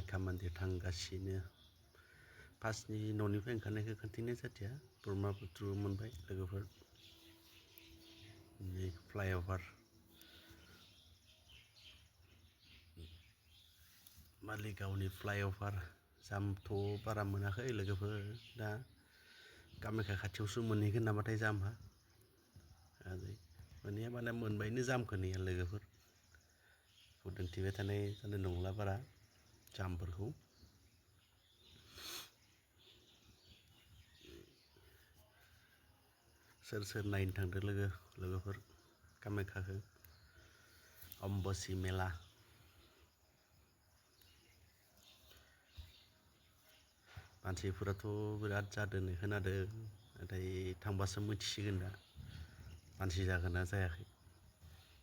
कामाख्या मन्दिर थांगासिनो फार्स्टनि न'निफ्राय ओंखारनायखौ खोन्थिनाय जादिया ब्रह्मपुत्र मोनबाय लोगोफोर नै फ्लाइअभार मालिगावनि फ्लाइअभार जामथ' बारा मोनाखै लोगोफोर दा कामाख्या खाथियावसो मोनहैगोन नामाथाय जामहा मोनहैया माने मोनबायनो जामखौ नेया लोगोफोर दोनथिबाय थानाय जानाय नंला बारा जामफोरखौ सोर सोर नायनो थांदों लोगोफोर कामाख्याखौ अम्बुबासि मेला मानसिफोराथ' बिराद जादों खोनादों नाथाय थांबासो मिथिसिगोन दा मानसि जागोन ना जायाखै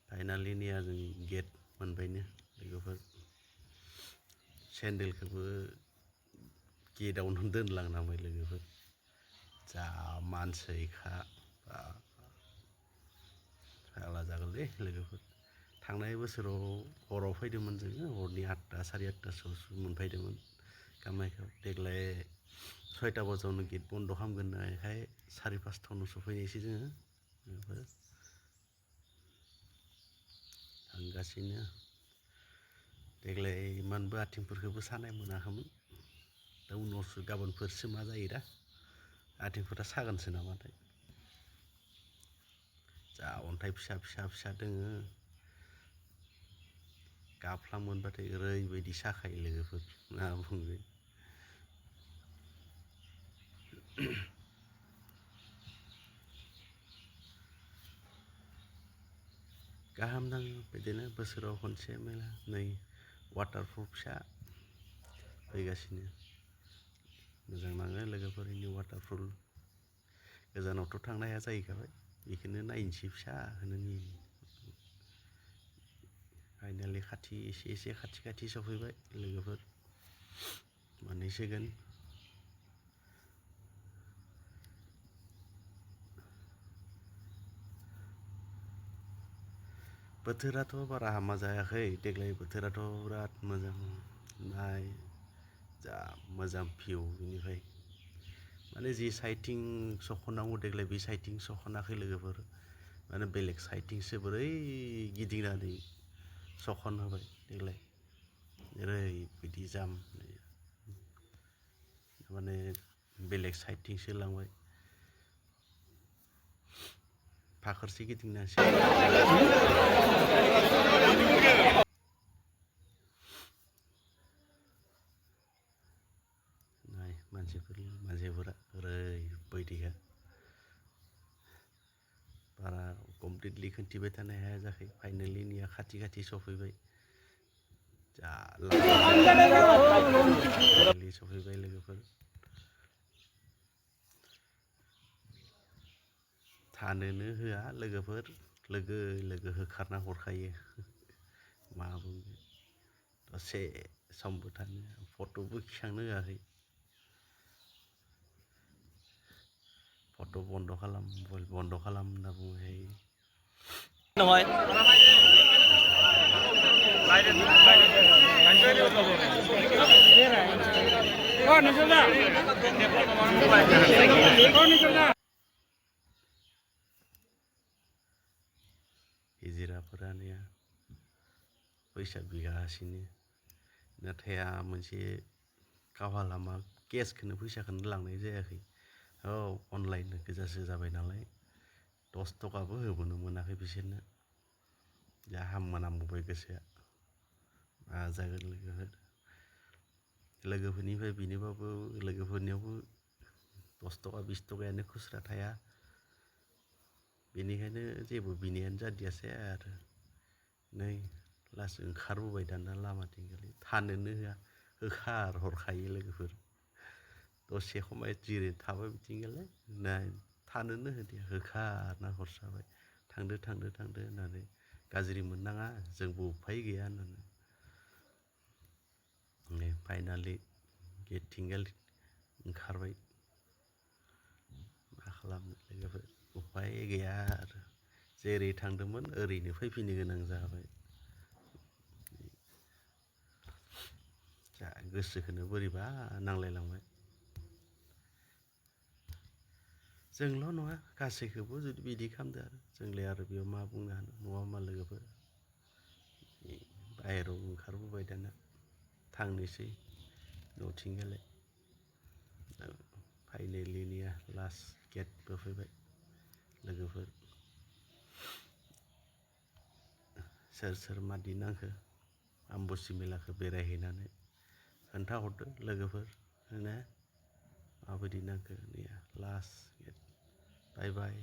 फाइनालि निया जों गेट मोनबायनो लोगोफोर सेन्देलखौबो गेटआवनो दोनलांनांबाय लोगोफोर जा मानसिखा फाग्ला जागोनलै लोगोफोर थांनाय बोसोराव हराव फैदोंमोन जोङो हरनि 8टा साराय 8टासोआवसो मोनफैदोंमोन कामाख्याआव देग्लाय 6टा बाजियावनो गेट बन्द खालामगोन होननायखाय 5:30 सफैनायसै जोङो थांगासिनो देग्लाय इमानबो आथिंफोरखौबो सानाय मोनाखैमोन दा उनावसो गाबोनफोरसो मा जायो दा आथिंफोरा सागोनसो नामाथाय जा अन्थाइ फिसा फिसा फिसा दोङो गाफ्ला मोनबाथाय ओरैबायदि साखायो लोगोफोर मा बुंनो गाहाम नाङो बिदिनो बोसोराव खनसे मेला नै वाटारफल फिसा फैगासिनो मोजां नाङो लोगोफोरनि वाटारफल गोजानावथ' थांनो हाया जाहैखाबाय बेखौनो नायनोसै फिसा होनो फाइनालि खाथि एसे खाथि सफैबाय लोगोफोर मोनहैसिगोन बोथोराथ' बारा हामा जायाखै देग्लाय बोथोराथ' बिराद मोजां नाय जा मोजां भिउ बेनिफ्राय माने जि साइडथिं सख'नांगौ देग्लाय बे साइडथिं सख'नाखै लोगोफोर माने बेलेग साइडथिंसो बोरै गिदिंनानै सखन होबाय देग्लाय ओरैबायदि जाम माने बेलेग साइडथिंसो लांबाय फाखोरसे गिदिंनांसै नाय मानसिफोरा ओरैबायदिखा बारा कमप्लिटलि खोन्थिबाय थानो हाया जायाखै फाइनालि निया खाथि सफैबाय जा सफैबाय लोगोफोर थानोनो होआ लोगोफोर लोगो होखारना हरखायो मा बुंनो दसे समबो थानो फट'बो थिखांनो होआखै फट' बन्द खालाम मबाइल बन्द खालाम होनना बुङोहाय हिजिराफोरानिया फैसा बिगासिनो नाथाय मोनसे काभाला मा केसखौनो फैसाखौनो लांनाय जायाखै औ अनलाइन गोजासो जाबाय नालाय 10 थाखाबो होबोनो मोनाखै बिसोरनो जा हाम मोनामबोबाय गोसोआ मा जागोन लोगोफोरनिफ्राय बिनोबाबो लोगोफोरनियावबो 10 थाखा 20 थाखायानो खुस्रा थाया बेनिखायनो जेबो बिनायानो जादियासै आरो नै लास ओंखारबोबाय दाना लामाथिंगालि थानोनो होआ हरखायो लोगोफोर दसे खमाय जिरायना थाबाय बिथिंगालाय नाय थानोनो होदिया होखारना हरस्राबाय थांदो होननानै गाज्रि मोननाङा जोंबो उफाय गैया होननानै फाइनालि गेटथिंगाल ओंखारबाय मा खालामनो लोगोफोर उफाय गैया आरो जेरै थांदोंमोन ओरैनो फैफिननो गोनां जाबाय जा गोसोखौनो बोरैबा नांलायलांबाय। जोंल' नङा गासैखौबो जुदि बिदि खालामदो आरो जोंलाय आरो बेयाव मा बुंनो हानो नङा होमबा लोगोफोर। बाहेराव ओंखारबोबाय दाना थांनोसै न'थिंजालाय फाइनेलिनिया लास्ट गेटबो फैबाय लोगोफोर। सोर सोर मादि नांखो आमबुसि मेलाखौ बेरायहैनानै खोन्थाहरदो लोगोफोर ना माबायदि नांखो नैया लास्ट गेट। बाय बाय।